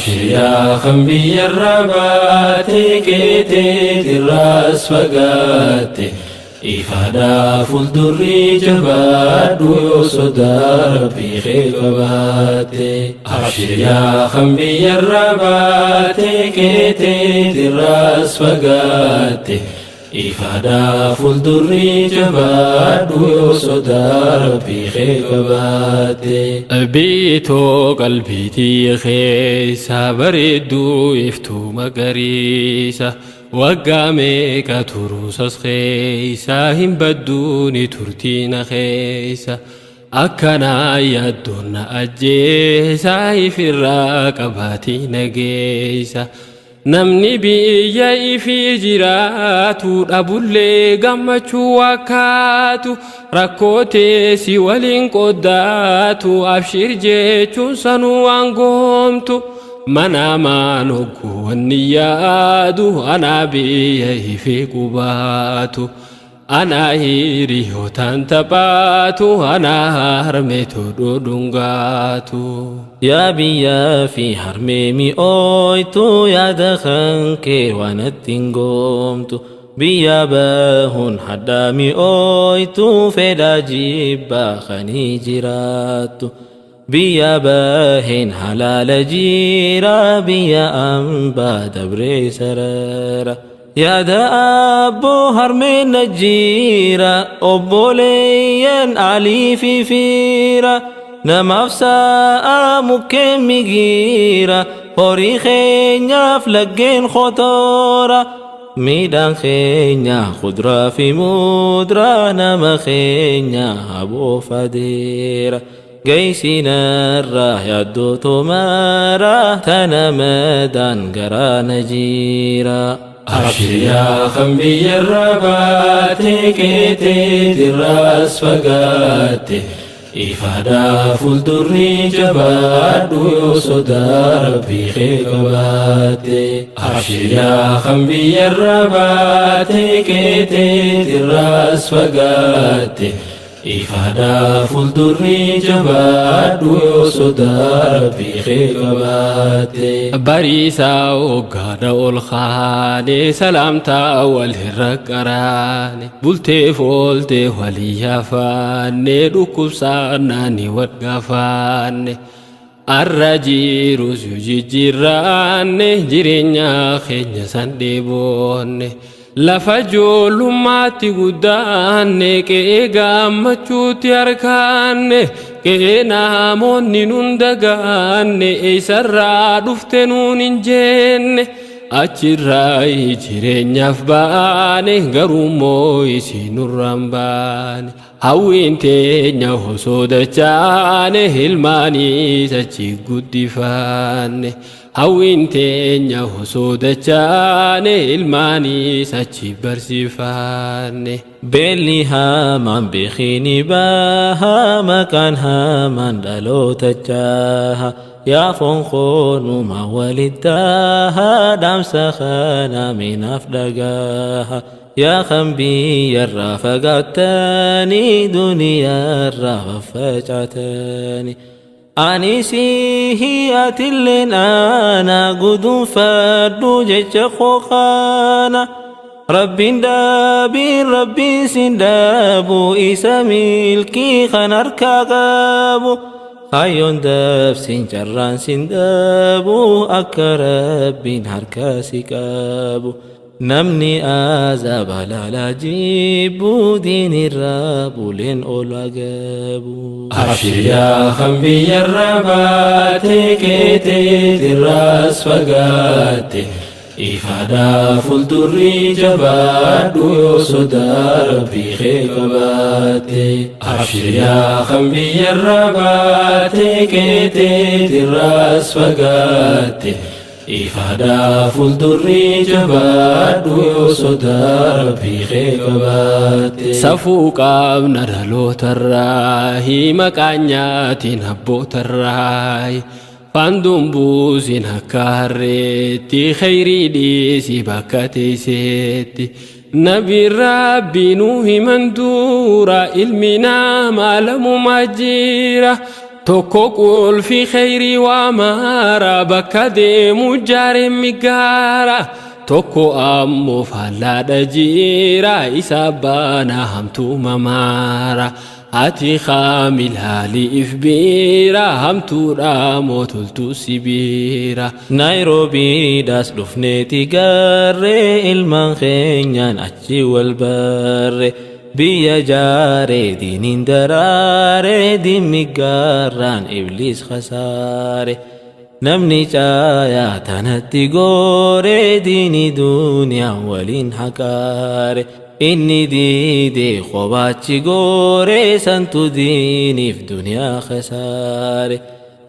Abshir yaa kan biyyarraa baate qeeteetirraas fagaatte ifaadhaa fuuldurri jabaadhu yoo sodaa rabbii kee qabaatte. Abshir yaa kan biyyarraa baate qeeteetirraas fagaatte ifaadhaa fuuldurri jabaadhu yoo sodaa rabbii kee qabaatte. Biitoo qalbiitii keessa bareedduu iftuu magariisa waggaa meeqa turuusas keessa hin badduuni turtiina keessa akkanaa yaaddoon na ajjeesa ifirraa qabaatii nageessa. Namni biyya ifii jiraatu dhabullee gammachuu wakkaatu rakkoo teessi waliin qoddaatu abshir jechuun sanuu waan goomtu manaamaan hogguu wanni yaadu anaa biyya ifii qubaatu. Anaa hiriyootaan taphaatu anaa harmeetu dhudhungaatu. Yaa biyyaa fi harmee mi'ooytu yaada kan kee waan ittiin goomtu. Biyya bahuun hadhaa mi'ooytu fedhaa jibbaa kanii jiraattu. Biyya baheen halaala jira biyya ambaa dabree sarara. Yaada abboo harmeen na jira obboleeyyan alii fi fiira. Namaaf sa'a mukkeen migiira horii keenyaaf laggeen kotoora. Midhaan keenya kuduraa fi muduraa nama keenya haboof adeera. Geessinarraa yaaddoo tomaara tana madaan garaa na jira. Abshir yaa kan biyyarraa baate qeeteetirraas fagaatte ifaadhaa fuuldurri jabaadhu yoo sodaa rabbii kee qabaatte. Abshir yaa kan biyyarraa baate qeeteetirraas fagaatte ifaadhaa fuuldurri jabaadhu yoo sodaa rabbii kee qabaatte. Bariisaa hoggaana ol kaane salaamtaa wal irra qaraane bulteef ooltee walii yaafaanne dhukkubsaannaani wal gaafaanne. Arra jirus yoo jijjiirraanne jireenya keenya san dheeboonne. Lafa ijoollummaatti guddaanne qe'ee gammachuutti harkaanne qe'ee namoonni nun dagaanne eessarraa dhufte nuun hin jenne achirraa jireenyaaf baane garuu immoo isin nurraan baane. Hawwiin teenya osoo dachaane ilmaaniis achi guddifanne. Hawwiin teenya osoo dachaane ilmaaniis achi barsiifanne. Beelli hamaan beekini baha maqaan hamaan dhaloota jaha. Yaa foon koonuma walittaha dhaamsa kana minaaf dhagaha. Yaa kan biyyarraa fagaattanii duniyaarraa faffacaatanii. Ani sihi atilleen ana guduunfadhu jecha koo kana. Rabbiin dhaabiin rabbiin sin dhaabu isa milkii kan harkaa qabu. Kaayyoon dabsin carraan sin dhabu akka rabbiin harkaa si qabu. Namni azaaba laalaa jibbu diinirraa buleen ol agabu. Abshir yaa kan biyyarraa baate qeeteetirraas fagaatte ifaadhaa fuuldurri jabaadhu yoo sodaa rabbii kee qabaatte. Abshir yaa kan biyyarraa baate qeeteetirraas fagaatte ifaadhaa fuuldurri jabaadhu yoo sodaa rabbii kee qabaatte. Safuu qaabna dhalootarraa maqaan nyaatiin abbootarraa faanduun buusin akka harreetti khayrii dhiisi bakka teesseetti. Nabi rabbi nu himan dura ilmi namaa lamumaa jira. Tokko qulfi kheyrii waa maara bakka deemu jaareen migaara. Tokko ammoo faallaadha jiira isa baana hamtuu mamaara. Ati kaamilaaliif biira hamtuudha mootoltuu sibiira. Naayiroobiidhaas dhufneeti garree ilmaan keenyaan achi wal barre. Biyya jaaree diiniin daraaree diinni gaarraan ibliis khasaare. Namni caayaa tanatti gooree diini duniyaa waliin haqaare. Inni diidee kophachi gooree santu diiniif duniyaa khasaare.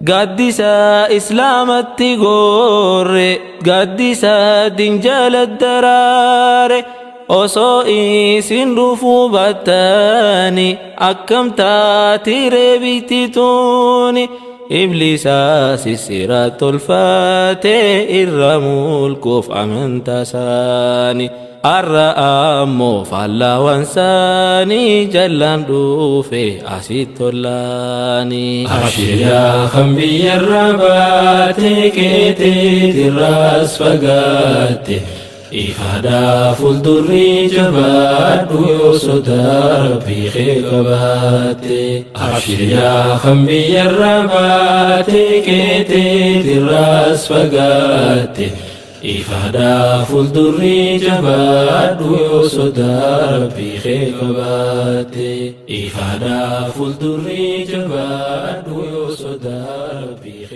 Gaaddisa islaamatti goorre gaaddisa dinjala daraare. Osoo isin dhufuu battani akkam taati reebiti tuuni. Ibliisa sissira tolfatee irra mulquuf amantaa isaanii. Har'a ammoo faallawwan isaanii jallaan dhufe asitti tolaani. Abshir yaa kan biyyarra baate keeteet irraas fagaatte. Ifaadhaa fuuldurri jabaadhu yoo sodaa rabbii kee qabaatte. Abshir yaa kan biyyarra baate keeteet irraas fagaatte. Ifaadhaa fuuldurri jabaadhu yoo sodaa rabbii kee qabaatte. Ifaadhaa fuuldurri jabaadhu yoo sodaa rabbii.